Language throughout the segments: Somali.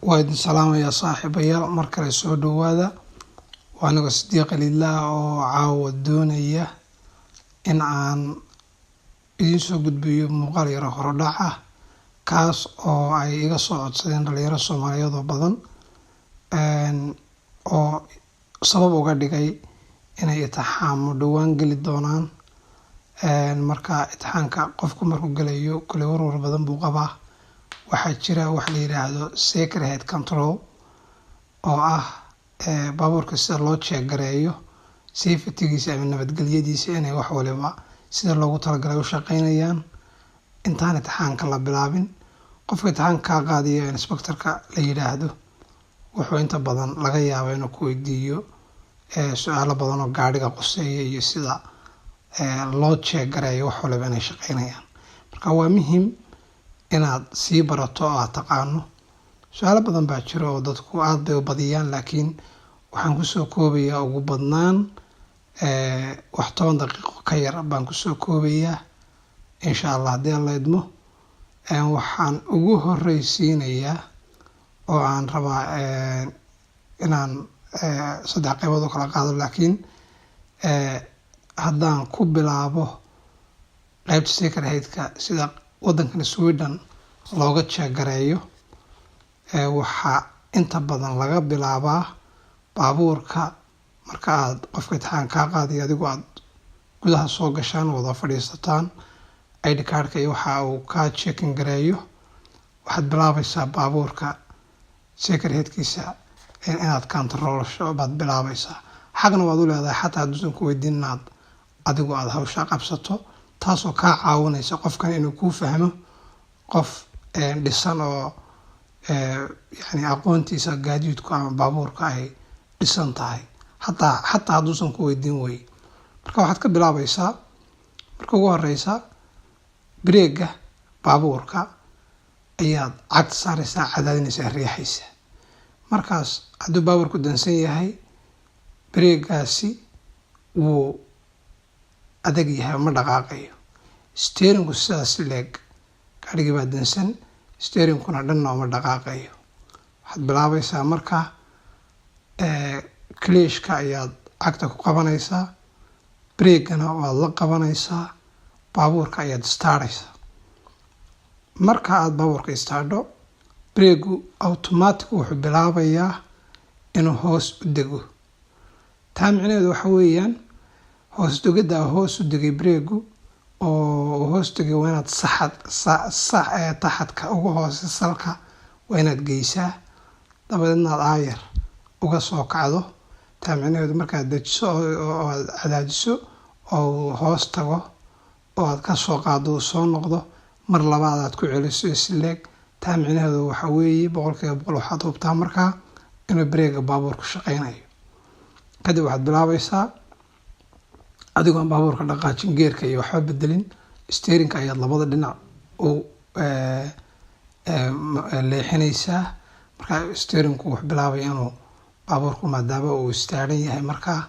Waa idin salaamayaa, saaxiibayaal. Mar kale soo dhawaada. Waa anigoo Sidiiq Alilah oo caawa doonaya in aan idiin soo gudbiyo muuqaal yaro horodhac ah, kaas oo ay iga soo codsadeen dhalinyaro Soomaaliyeed oo badan oo sabab uga dhigay inay itixaamo dhowaan geli doonaan. Marka itixaanka qofku markuu gelayo, kule warwar badan buu qabaa. Waxaa jira wax la yiraahdo säkerhetskontroll, oo ah baabuurka sida loo check gareeyo safetygiisa ama nabadgelyadiisa, inay wax waliba sida loogu talagalay u shaqeynayaan intaan itixaanka la bilaabin. Qofka itixaanka kaa qaadiyo, inspectorka la yiraahdo, wuxuu inta badan laga yaaba inuu ku weydiiyo su-aalo badan oo gaadhiga quseeya iyo sida loo check gareeyo wax waliba inay shaqeynayaan. Marka waa muhim inaad sii barato oo aad taqaano. Su-aalo badan baa jiro oo dadku aada bay u badiyaan, laakiin waxaan kusoo koobayaa ugu badnaan wax 10 daqiiqo ka yar baan kusoo koobayaa, insha Allah, haddii Alla idmo. Waxaan ugu horeysiinayaa oo aan rabaa inaan saddex qeybood u kala qaado, laakiin haddaan ku bilaabo qeybta säkerhetka, sida wadankan Sweden looga check gareeyo, waxaa inta badan laga bilaabaa baabuurka. Marka aad qofka imtixaan kaa qaadayo adigu aad gudaha soo gashaan, wada fadhiisataan, ID cardka iyo waxa uu kaa checking gareeyo, waxaad bilaabaysaa baabuurka säkerhetkiisa inaad controlsho baad bilaabaysaa. Xaqna waad u leedahay, xataa hadduusan ku weydiin, inaad adigu aada hawsha qabsato, taasoo kaa caawinaysa qofkan inuu kuu fahmo qof dhisan oo yani aqoontiisa gaadiidku ama baabuurka ay dhisan tahay, hataa hadduusan ku weydiin wey. Marka waxaad ka bilaabaysaa marka ugu horeysa breega baabuurka ayaad cagta saareysaa, cadaadinaysaa, riixaysa. Markaas hadduu baabuurku dansan yahay, breegaasi wuu adag yahay, ma dhaqaaqayo. Steeringku sidaas leeg, gaadhigii baa dansan, steeringkuna dhanna uma dhaqaaqayo. Waxaad bilaabaysaa marka clutchka ayaad cagta ku qabanaysaa, breegana waad la qabanaysaa, baabuurka ayaad istaarhaysaa. Marka aada baabuurka istaadho, breegu automatic wuxuu bilaabayaa inuu hoos u dego. Taa micnaheedu waxa weeyaan, hoos degidda hoos u degay breegu oo hoos degay, waa inaad saxad taxadka uga hoose salka waa inaad geysaa, dabadeedna aad aayar uga soo kacdo. Taa micnaheedu markaad dejiso oo aad cadaadiso oo hoos tago oo aad ka soo qaado, uu soo noqdo, mar labaad aad ku celiso isleeg. Taa micnaheedu waxa weeye 100% waxaad hubtaa markaa inuu breega baabuurku shaqeynayo. Kadib waxaad bilaabaysaa, adigoon baabuurka dhaqaajin, geerka iyo waxba bedelin, steerinka ayaad labada dhinac u leexinaysaa. Markaa steerinku wuxuu bilaabaya inuu baabuurku, maadaama uu istaaran yahay, markaa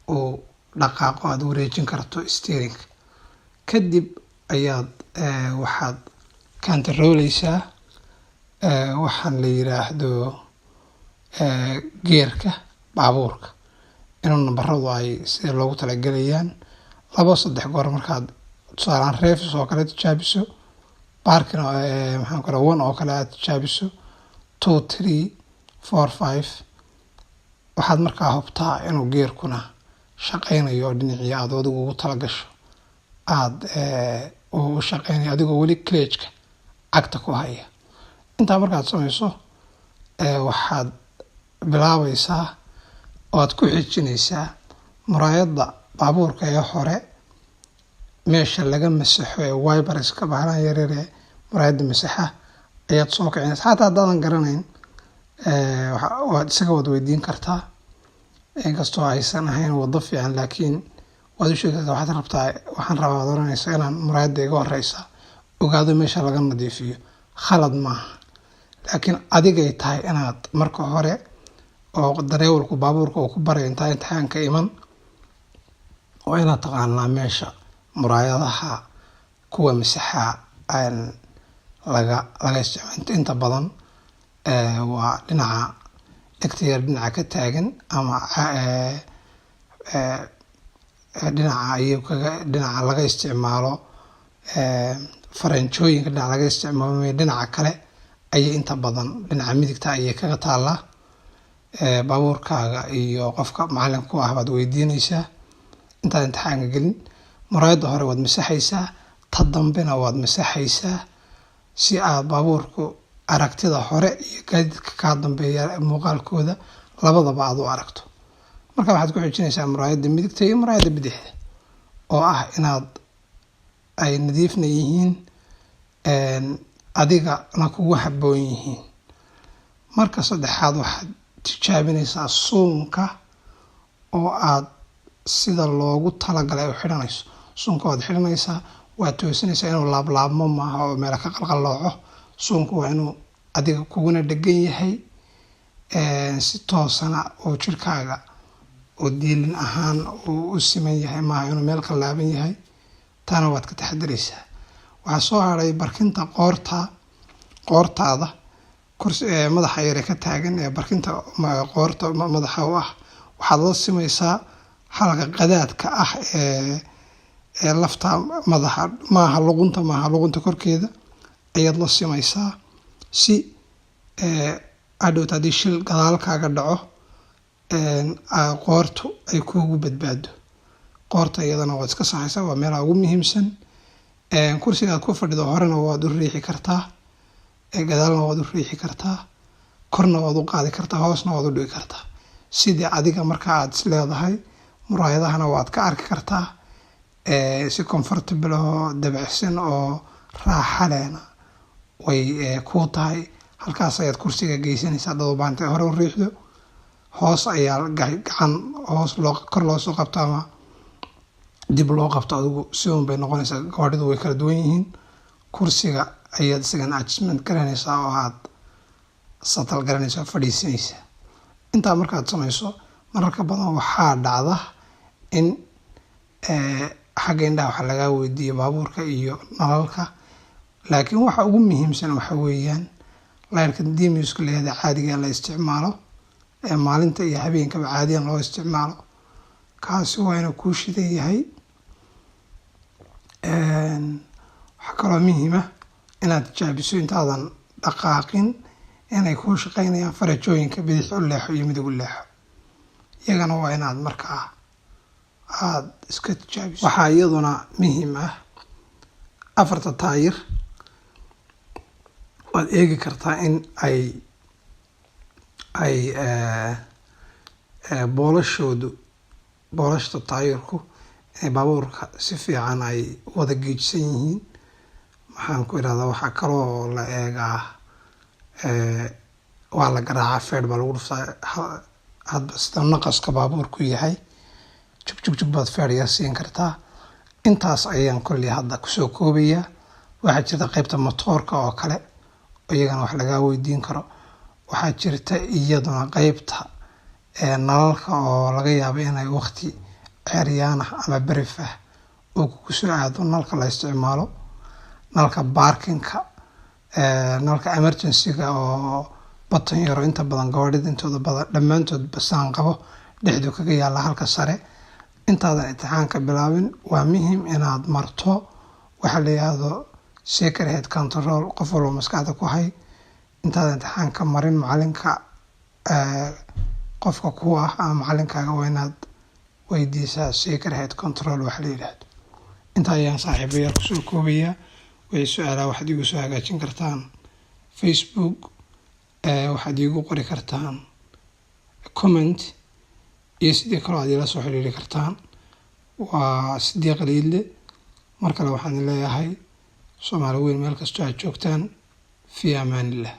uu dhaqaaqo, aada wareejin karto steerinka. Kadib ayaad waxaad kantarooleysaa waxaan la yiraahdo geerka baabuurka, inuu nambaradu ay sida loogu talagelayaan. Labo saddex goor markaad tusaalaan reverse oo kale tijaabiso, parking, maxaan ku one oo kale aad tijaabiso, two, three, four, five, waxaad markaa hubtaa inuu geerkuna shaqeynayo oo dhinacii aad adigu ugu talagasho aada u shaqeynayo, adigoo weli clutchka cagta ku haya. Intaa markaad sameyso, waxaad bilaabaysaa oo aad ku xijinaysaa muraayadda baabuurka ee hore. Meesha laga masaxo ee wiperska, bahalahan yaryar ee muraayadda masaxa, ayaad soo kicinaysa. Xataa haddaadan garanayn, waad isaga wad weydiin kartaa, inkastoo aysan ahayn wado fiican, laakiin waad u sheegi kartaa. Waxaad rabtaa, waxaan rabaa, waad oranaysa, inaan muraayadda iga horeysa ogaado meesha laga nadiifiyo. Khalad maaha, laakiin adigay tahay inaad marka hore oo dareewalku baabuurka uu ku barayo, intaa imtixaanka iman, waa inaad taqaanaa meesha muraayadaha kuwa masaxa laga isticmaalo. Inta badan waa dhinaca dhegta yar, dhinaca ka taagan ama dhinaca iyo kaga dhinaca laga isticmaalo faranjooyinka, dhinaca laga isticmaalo dhinaca kale ayay inta badan dhinaca midigta ayay kaga taalaa. Baabuurkaaga iyo qofka macalinka ku ah baad weydiinaysaa intaad imtixaanka gelin. Muraayadda hore waad masaxaysaa, ta dambena waad masaxaysaa, si aad baabuurku aragtida hore iyo gaadiidka kaa dambeeya muuqaalkooda labadaba aad u aragto. Marka waxaad ku xijinaysaa muraayadda midigta iyo muraayadda bidixda, oo ah inaad ay nadiifna yihiin, adigana kugu habboon yihiin. Marka saddexaad waxaad tijaabinaysaa suunka oo aad sida loogu talagalay u xidhanayso. Suunka waad xidhanaysaa, waad toosinaysaa. Inuu laablaabmo maaha oo meelo ka qalqallooco. Suunku waa inuu adiga kuguna dhegan yahay, si toosana oo jirkaaga oo diilin ahaan uu u siman yahay, maaha inuu meel ka laaban yahay. Taana waad ka taxadaraysaa. Waxaa soo haray barkinta qoorta. Qoortaada kursi madaxa yare ka taagan ee barkinta qoorta madaxa u ah waxaad la simaysaa halka qadaadka ah ee lafta madaxa, maaha luqunta, maaha luqunta korkeeda ayaad la simaysaa, si hadhowta haddii shil gadaal kaaga dhaco qoortu ay kuugu badbaado. Qoorta iyadana waad iska saxaysaa, waa meelaha ugu muhiimsan. Kursiga aad ku fadhido horena waad u riixi kartaa, gadaalna waad u riixi kartaa, korna waad u qaadi kartaa, hoosna waad u dhigi kartaa, sidii adiga marka aad is leedahay. Muraayadahana waad ka arki kartaa si comfortable oo dabacsan oo raaxa lehna way kuu tahay. Halkaas ayaad kursiga geysanaysaa. Haddaad u baahantay hore u riixdo, hoos ayaa gacan hoos loo kor loosoo qabto ama dib loo qabto, adigu si un bay noqonaysaa. Gawaadhidu way kala duwan yihiin. Kursiga ayaad isagana adjustment garanaysaa oo aad settle garanaysaa, fadhiisanaysaa. Intaa markaad samayso, mararka badan waxaa dhacda in xagga indhaha waxaa lagaa weydiiyo baabuurka iyo nalalka, laakiin waxa ugu muhiimsan waxa weeyaan layrka demiska leeda caadiga la isticmaalo ee maalinta iyo habeenkaba caadiyan loo isticmaalo. Kaasi waa inuu kuu shidan yahay. Waxaa kaloo muhiima inaad tijaabiso intaadan dhaqaaqin inay kuu shaqeynayaan farajooyinka bidix u leexo iyo midig u leexo. Iyagana waa inaad markaa aada iska tijaabiso. Waxaa iyaduna muhiim ah afarta taayir waad eegi kartaa in ay boolashoodu, boolashta taayirku inay baabuurka si fiican ay wada geejisan yihiin. Maxaan ku irahdaa, waxaa kaloo la eegaa, waa la garaacaa, feer baa lagu dhuftaa, hadba sida naqaska baabuurku yahay. Jug jug jug baad feer yar siin kartaa. Intaas ayaan kolley hadda kusoo koobayaa. Waxaa jirta qeybta motoorka oo kale, iyagana wax lagaa weydiin karo. Waxaa jirta iyaduna qeybta nalalka oo laga yaabo inay waqti ceeryaan ah ama baraf ah uu kugu soo aado, nalka la isticmaalo, nalka parkingka, nalka emergency-ga oo button yaro inta badan gawaarida intooda badan dhammaantood basaan qabo dhexdu kaga yaala halka sare. Intaadan imtixaanka bilaabin waa muhiim inaad marto waxaa la yiraahdo säkerhetskontroll. Qof walba maskaxda ku hay, intaadan imtixaanka marin, macalinka qofka ku ah ama macalinkaaga waa inaad weydiisaa säkerhetskontroll waxa la yiraahdo. Intaa ayaan, saaxiibayaal, kusoo koobayaa. Wixii su-aalaha waxaad igu soo hagaajin kartaan Facebook, waxaad iigu qori kartaan comment, iyo sidii kaloo aad ila soo xiriiri kartaan. Waa Sidiiq Liidle. Mar kale waxaan leeyahay, Soomaali weyn meel kastoo aad joogtaan, fi amaanillah.